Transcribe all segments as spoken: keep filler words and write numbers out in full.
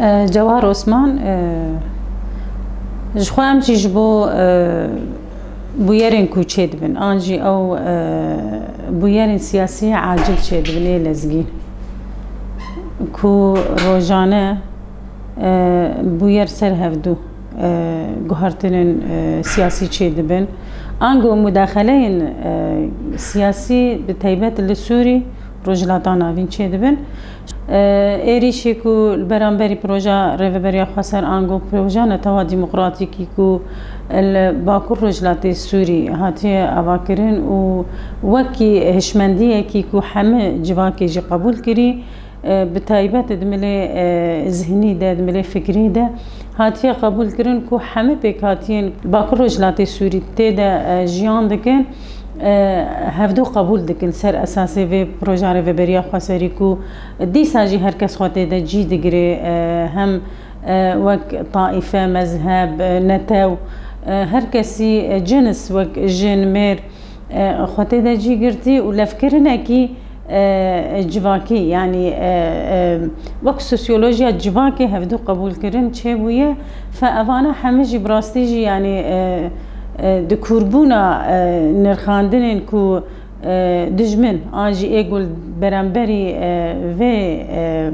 Cewar Osman, e, ji xwe em jî ji bo, e, bûyerên ku çêdibin, an jî ew, e, bûyerên siyasî acil çêdibin ê lezgîn, ku rojane, e, bûyer ser hevdû, e, guhartinên, e, siyasî çêdibin. Ango mudaxeleyên, e, siyasî bi taybet li Sûrî, Rojhilata Navîn çêdibin. E, êrîşê ku li beramberî proja Rêveberiya Xweser ango proja netewa demokratîkî ku li Bakur Rojhilatê Sûrî hatiye avakirin û wekî hişmendiyekî ku heme civakê jî qebûl kirî, e, bi taybet di milê, e, zihnî de, di milê fikrî de hatiye qebûl kirin ku heme pêkhatiyên Bakur Rojhilatê Sûrî tê de, e, jiyan dikin, e, hevdû qebûl dikin ser esasê vê proja Rêveberiya Xweserî ku dîsa jî her kes xwe tê de cî digire, e, hem, e, wek taîfe, mezheb, e, netew, e, her kesî, e, cins wek jin, mêr, e, xwe tê de cî girtî û levkirinekî, e, civakî, yanî, e, e, wek sosyolojiya civakê hevdû qebûlkirin çêbûye. Fe evana hemî jî bi rastî jî, yanî, e, e, di kûrbûna, e, nirxandinên ku, e, dijmin an jî ê ku li beramberî, e, vê, e,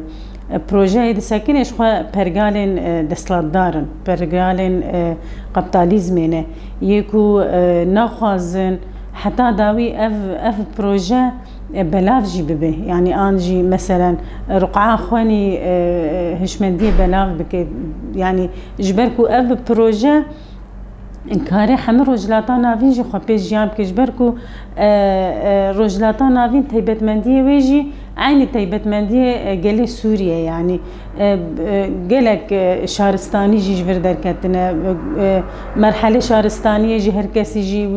projeyê disekine ji xwe pergalên, e, desthilatdar in, pergalên, e, kapitalizmê ne, yê ku, e, naxwazin heta dawî ev, ev proje, e, belav jî bibe. Yanî an jî meselen ruqa xwenî, e, hişmendiyê belav bike. Yanî ji ber ku ev proje kare hemî Rojhilata Navîn jî xwe pê jiyan bike, ji ber ku, e, e, Rojhilata Navîn taybetmendiyê wê jî eynî taybetmendiyê, e, gelê Sûriyê, yanî, e, e, gelek, e, şaristanî jî ji vir derketine, e, e, merhelê şaristaniyê jî her kesî jî,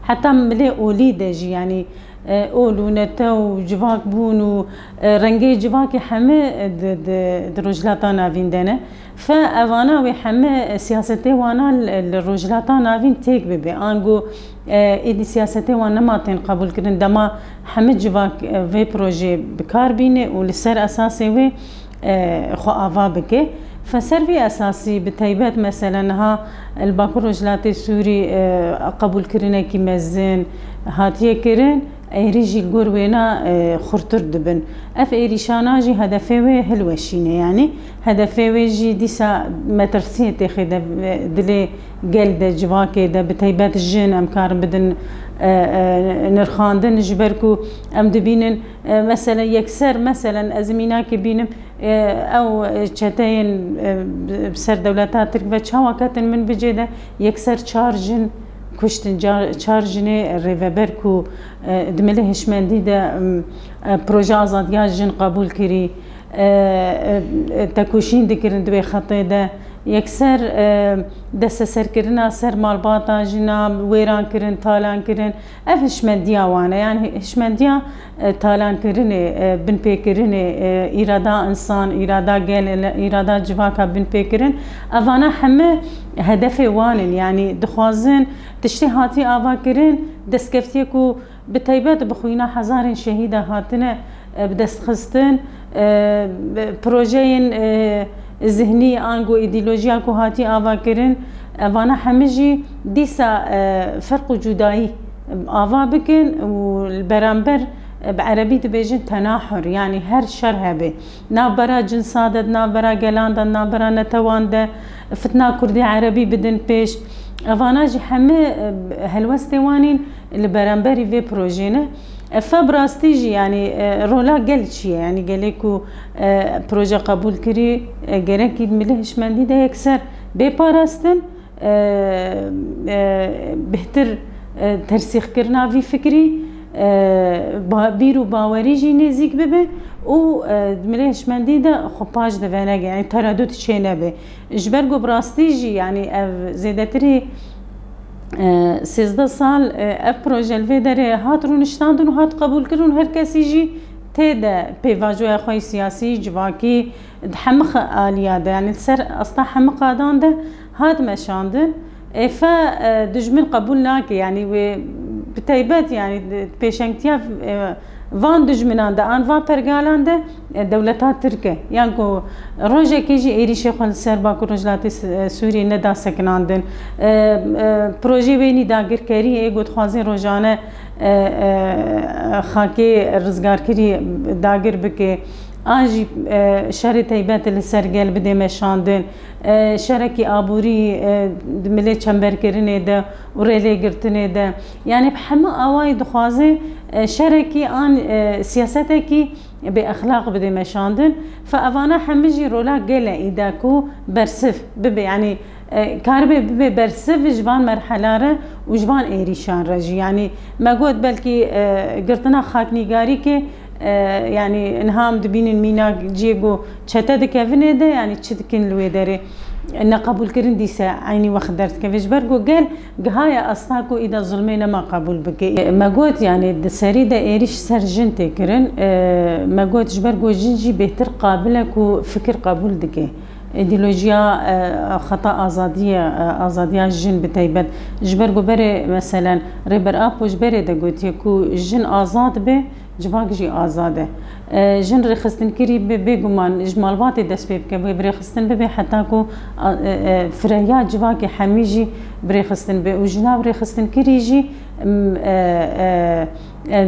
heta milê olî de jî, yanî, e, ol û nete û civak bûn û, e, rengê civakê heme, e, di, di, di Rojhilata Navîn de ne. Fe evana wê heme siyasetê wana li, li Rojhilata Navîn têk bibe. Ango, e, êdî siyasetê wan nema tên qebûlkirin, dema heme civak, e, vê projeyê bi kar bîne û li ser esasê wê, e, xwe ava bike. Fe ser vê esasî bi taybet mesele niha li Bakur Rojhilatê Sûrî, e, qebûlkirinekî mezin hatiye kirin. Êrî jî li gor wêna, e, xurtir dibin. Ev êrîşana jî hedefê wê hilweşîne, yanî hedefê wê jî dîsa metirsiyê têxê de, e, dilê gel de, civakê de, bi taybet jin em karin bidin, e, e, nirxandin, ji ber ku em dibînin, e, mesele yekser, meselen ez mînakê bînim, e, ew çeteyên, e, bi ser dewleta Tirk ve çawa ketin min bicê de yekser çar jin kuştin, car-, çar jinê rêveber ku, e, di milê hişmendî de, m, e, proje azadiya jin qebûl kirî, e, e, e, tekoşîn dikirin di wê xetê de. Yekser, e, desteserkirina ser malbata jina, wêran kirin, talan kirin. Ev hişmendiya wan e. Yanî hişmendiya, e, talankirinê, e, binpêkirinê, e, îrada însan, îrada gel, îrada civaka binpêkirin. Evana heme hedefê wan in. Yanî dixwazin tiştê hatî avakirin, destkeftiyê ku bi taybet bi xwîna hezarên şehîda hatine, e, bi dest xistin, e, bi projeyên, e, zihnî ango îdeolojiya ku hatî avakirin, e, vana hemî jî dîsa, e, ferq û cudayî ava bikin û li beramber, e, bi erebî dibêjin tenahur, yanî her şer hebe. Navbera cinsa de, di navbera gelan de, di navbera netewan de, fitna kurdî erebî bidin pêş. Evana jî heme, e, helwestê wan in li beramberî vê projê ne. E, fe bi rastî jî, yanî, e, rola gel çi ye? Yanî gelê ku, e, proje qebûl kirî, e, gerekî di milê hişmendî de yekser bê parastin, e, e, bihtir, e, tersîxkirina vî fikrî, e, ba-, bîr û bawerî jî nêzîk bibe û, e, di milê hişmendî de xwe paş de venege, yanî teredût çê nebe. Ji ber ku bi rastî jî, yanî ev zêdetirî, e, sêzdeh sal, e, ev proje li vê derê hat rûniştandin û hat qebûlkirin û her kesî jî tê de pêvajoya xwe yî siyasî, civakî, di hemix aliya de, yanî li ser asta hemix qadan de hat meşandin. Ê fe, e, dijmin qebûl nake, yanî wê bi taybet, yanî di pêşengtiya, e, Van dijminan de an van pergalan de, e, dewleta Tirk e. Yan ku rojekê jî êrîşê xwe li ser Bakur Rojhilatê S-, e, Sûriyê neda sekinandin. E, e, projeyê wê nî dagirkerî ê ku dixwaze rojane, e, e, xakê rizgarkirî dagir bike. An jî, e, şerê teybet li ser gel bide meşandin. E, şerekî aborî, e, di milê çemberkirinê de û rêlêgirtinê de. Yanî bi hemû awayî dixwaze, e, şerekî an, e, siyasetekî bêexlaq bide meşandin. Fe evana hemî jî rola gel e îde ku bersiv bibe. Yanî, e, karibe bibe bersiv ji van merhela re û ji van êrîşan re jî. Yanî me got belkî, e, girtina xaknîgarîkê, e, yanî niha em dibînin mînak cihê ku çete dikevinê de, yanî çi dikin li wê derê? Neqebûlkirin dîse eynî wext derdikeve. Ji ber ku gel gihaye asta ku îda zulmê nema qebûl bike. Me got, yanî di serî de êrîş ser jin tê kirin. E, me got, ji ber ku jin jî bêhtir qabil e ku fikir qebûl dike. Îdeolojiya, e, xeta azadiyê, e, azadiya jin bi taybet. Ji ber ku berê, meselen, Rêber Apo ji berê de gotiye ku jin azad be, civak jî azad e. E, jin rêxistinkirî be, bêguman ji malbatê dest pê bike, wê birêxistin bibe heta ku, a, e, e, firehiya civakê hemî jî birêxistin be û ji nav rêxistinkirî jî, m, e, e, e,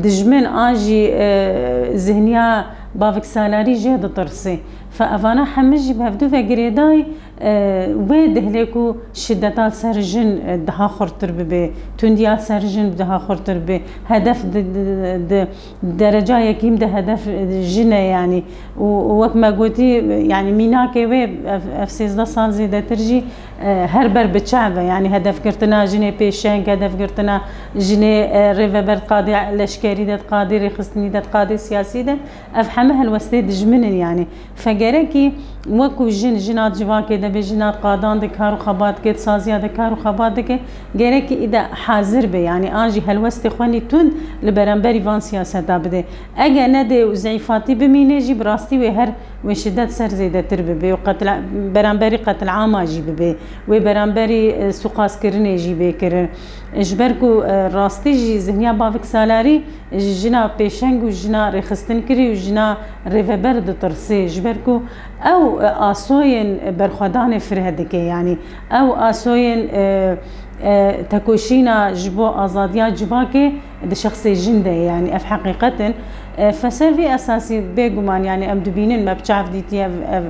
dijmin an jî, e, zihniya baviksalarî jê ditirse. Fe evana hemî jî bi hevdû ve girêdayî, e, wê dihlê ku şideta li ser jin, e, daha xurtir bibe, tundiya li ser jin daha xurtir bibe. Hedef di, di, di, dereca yekîm de hedef, e, jin e, yanî. Û, û wek me gotî, yanî mînakê wê ev, ev sêzdeh sal zêdetir jî, e, her ber bi çav e. Yanî hedefgirtina jinê pêşeng, hedefgirtina jinê, e, rêveber diqadê leşkerî de diqadê rêxistinî de diqadê siyasî de. Ev hemî helwestê dijmin in, yanî. Fe gerekî wekû jin, jina di civakê de be, jina di qadan de kar û xebat dike, di saziya de kar û xebat dike, gerekî îde hazir be, yanî an jî helwestê xwe nî tund li beramberî van siyaseta bide. Ege nede û zeîfatî bimîne jî, bi rastî wê her, wê şidet ser zêdetir bibe û qetla-, beramberî qetilama jî bibe, wê beramberî, e, sûqaskirinê jî bê kirin. Ji ber ku, e, rastî jî zihniya baviksalarî ji jina pêşeng û jina rêxistinkirî û jina rêveber ditirse, ji ber ku ew, e, asoyên berxwedanê fireh dike, yanî ew asoyên, e, e, tekoşîna ji bo azadiya civakê di şexsê jin de ye, yanî ev heqîqet in. E, fe ser vî esasî bêguman, yanî em dibînin, me bi çav dîtiye ev, ev,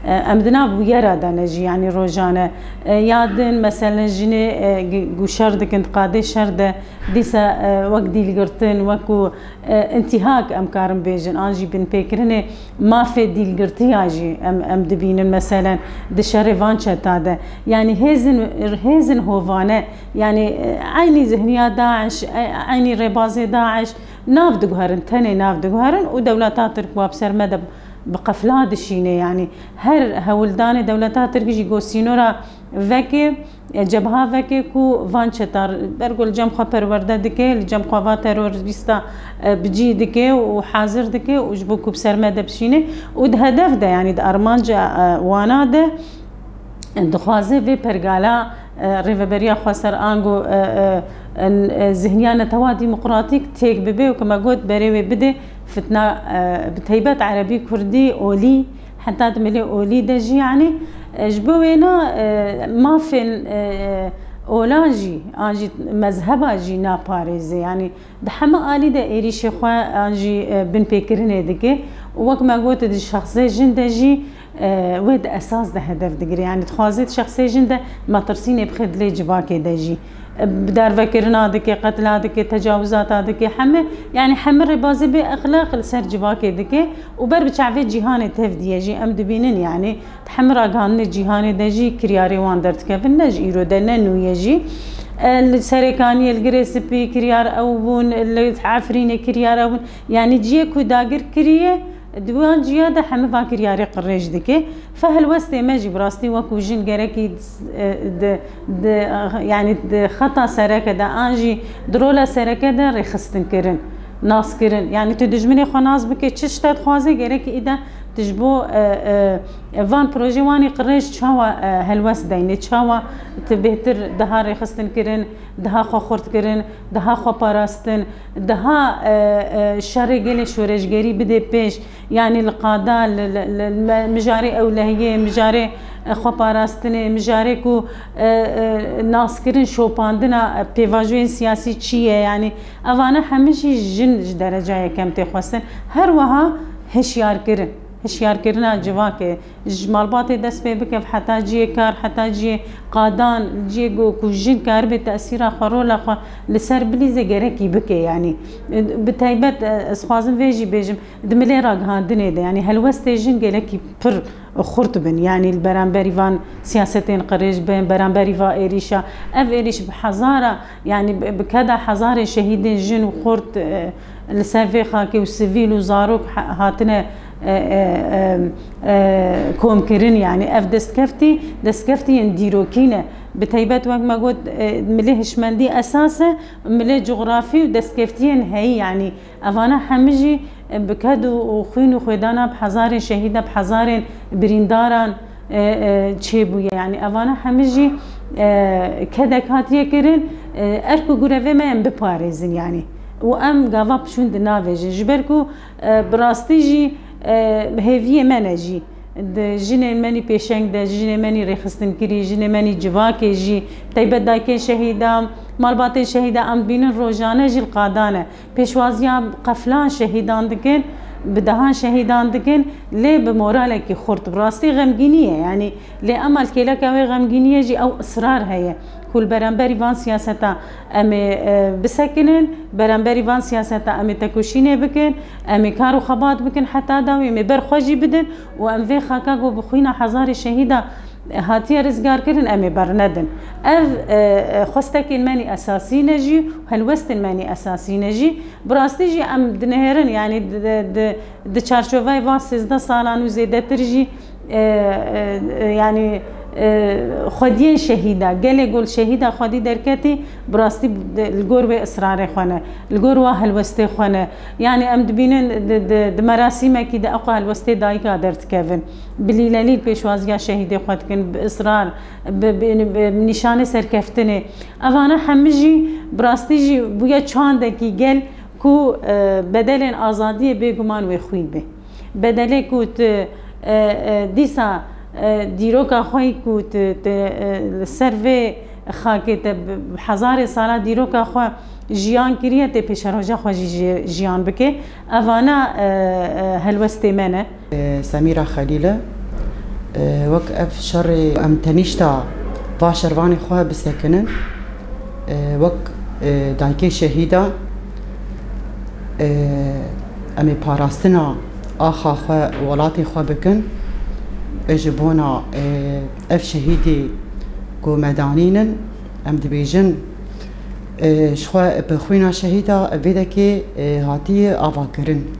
e, em di nav bûyera de ne jî, yanî rojane. E, ya din, meselen, jinê, e, gi-, ku şer dikin, di qadê şer de, dîsa, e, wek dîlgirtin, wekû, e, întîhak em karin bêjin, an jî binpêkirinê mafê dîlgirtiya jî em, em dibînin, meselen, di şerê van çeta de. Yanî hêzin, hêzin hovane, yanî, e, eynî zihniya DAIŞ, e, eynî rêbazê DAIŞ nav diguherin, tenê nav diguherin û dewleta Tirk wa bi ser me de bi qefla dişîne. Yanî her hewldanê dewleta Tirk jî go sînora vekê, e, cebha veke ku van çeta ber ku li cem xwe perwerde dike, li cem xwe va terorîsta, e, bi cî dike û hazir dike û ji bo ku bi ser me de bişîne û di hedef de, yanî di armanca, e, wana de, e, dixwaze vê pergala, e, Rêveberiya Xweser ango, e, e, e, zihniya netewa demokratîk têk bibe û ku me got berê wê bide fitna, e, bi teybet erebî kurdî olî, heta di milê olî de jî, yanî, e, ji bo wêna, e, mafên, e, olan jî, an jî mezheba jî naparêze. Yanî di heme alî de êrîşê xwe an jî, e, binpêkirinê dike. Û wek me got, di şexsê jin de jî, e, wê di esas de hedef digire. Yanî dixwaze di şexsê jin de metirsînê bixe dilê civakê de jî. E, bi darvekirina dike, qetla dike, tecawizata dike, heme, yanî heme rêbazê bê exlaq li ser civakê dike û ber bi çavê cîhanê tevdiye jî em dibînin, yanî di heme ragihandinê cîhanê de jî kiryarê wan derdikevin, ne ji îro de, ne nû ye jî. E, li Serêkaniyê, li Girê Spî kiryar ew bûn, li Efrînê kiryar ew bûn. Yanî ciyê ku dagir kiriye, di wan ciya de heme van kiryarê qirêj dike. Fe helwestê me jî bi rastî wekû jin gerekî, e, di, di, yanî di xeta sereke de an jî di rola sereke de rêxistin kirin, nas kirin. Yanî tu dijminê xwe nas bike, çi tişta dixwaze, gerekî îde Ji bo, e, e, van proje Wanê Qirêj çawa, e, helwest deyne, çawa tu bêhtir diha rêxistin kirin, diha xwe xurt kirin, diha xwe parastin, diha, e, e, şerê gelê şoreşgerî bide pêş, yanî li qada, li, li, li me-, mijarê ewlehiyê, mijarê, e, xwe parastinê, mijarê ku, e, e, naskirin, şopandina, e, pêvajoyên siyasî çi ye, yanî evane hemî jî jin ji dereca yekem tê xwestin. Her wiha hişyarkirin, hişyarkirina civakê, ji malbatê dest pê bike, heta cihê kar, heta cihê qadan, cihê ku, ku jin karibe tesîra xwe, rola xwe li ser bilîze gerekî bike. Yanî, bi taybet, e, ez xwazim vê jî bêjim, di milê ragihandinê de, yanî helwestê jin gelekî pir xurt bin. Yanî li beramberî van siyasetên qirêj bin, beramberî va êrîşa, ev êrîş bi hezara, yanî bi, bi keda hezarê şehîdên jin û xurt, e, li ser vê xakê û sivîl û zarok ha-, hatine, e, e, e, e, komkirin, yanî ev destkeftî, destkeftiyên dîrokî ne. Bi taybet wek me got, e, milê hişmendî esas e, milê cografî û destkeftiyên heyî, yanî evana hemî jî, e, bi ked û, û xwîn û xwêdana bi hezarên şehîda, bi hezarên birîndaran, e, e, çêbûye. Yanî evana hemî jî, e, kedek hatiye kirin, e, erk û gurevê me em biparêzin, yanî. Û em gava pişûn di navê jin. Ji ber ku, e, bi rastî jî, e, hêviyê me ne jî. Di jinên me nî pêşeng de, jinê me nî rêxistinkirî, jinê me nî civakê jî, taybet dayikên şehîda, malbatên şehîda em dibînin rojane jî li qada ne. Pêşwaziya qeflan şehîdan dikin, bi dehan şehîdan dikin, lê bi moralekî xurt. Bi rastî xemgînî ye, yanî lê ema li kêleka wê xemgîniyê jî ew israr heye ku li beramberî van siyaseta em ê, e, bisekinin, beramberî van siyaseta em ê tekoşînê bikin, em ê kar û xebat bikin heta dawî, em ê ber xwe jî bidin û em vê xaka ku bi xwîna hezarê şehîda hatiye rizgarkirin, em ê bernedin. Ev, e, e, xwestekên me nî esasî ne jî, helwestên me nî esasî ne jî. Bi rastî jî em dinihêrin, yanî di, di, di, di çarçoveyê van sêzdeh salan û zêdetir jî, e, e, e, yanî, e, xwediyên şehîda, gelê gol şehîda xwedî derketî, bi rastî di, li gor wê israrê xwe ne, li gor wa helwestê xwe ne. Yanî em dibînin di, di, di merasîmekî de ew helwestê dayika derdikevin. Bi lîlelîl pêşwaziya şehîdê xwe dikin, bi israr, bi, bi, bi nîşanê serkeftinê. Evane hemî jî bi rastî jî bûye çandekî gel ku, e, bedelên azadiyê bêguman wê xwîn be. Bedelê ku tu, e, e, dîsa, e, dîroka xwe yî ku tu, tu, e, li ser vê xakê te bi, bi hezarê sala dîroka xwe jiyan kiriye, tê pêşeroja xwe jî ji-, jiyan bike. Evana, e, e, helwestê me ne. E, Semîra Xelîl e. E, wek ev şerê em tenîşta va şervanê xwe bisekinin. E, wek, e, dayikê şehîda, e, em ê parastina axa xwe, welatê xwe bikin. E, ji bona, e, ev şehîdê ku me danînin, em dibêjin, e, ji xwe bi xwîna şehîda vê dekê, e, hatiye avakirin.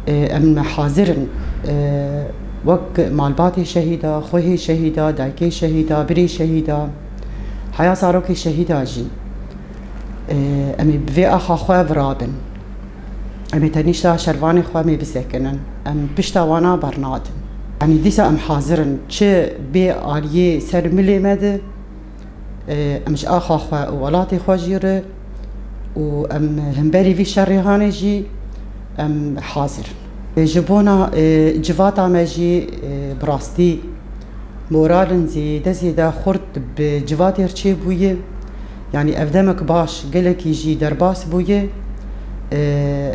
E, em hazir in, e, wek malbatê şehîda, xwehê şehîda, dayikê şehîda, birê şehîda, heya zarokê şehîda jî, e, em ê bi vê axa xwe virabin. Em ê tenîşta şervanê xwe em ê bisekinin. Em pişta wana bernadin. Yanî dîsa em hazir in. Çi bê aliyê ser milê me de, e, em ji axa xwe û welatê xwe jî re û em hemberî vî şerê hanê jî em hazir in. E, ji bona, e, civata me jî, e, bi rastî moralin zêde zêde xurt bi civatê re çêbûye. Yanî ev demek baş gelekî jî derbas bûye. E,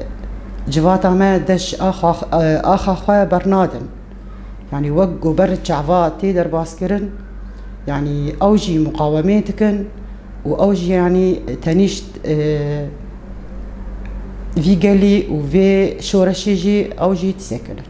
civata me deş axa, e, axa xwe bernadin. Yanî wek gober çava tê derbaskirin, yanî ew jî muqawemê dikin û ew jî yanî tenîşt, e, vî gelî û vê şoreşê jî ew jî disekinin.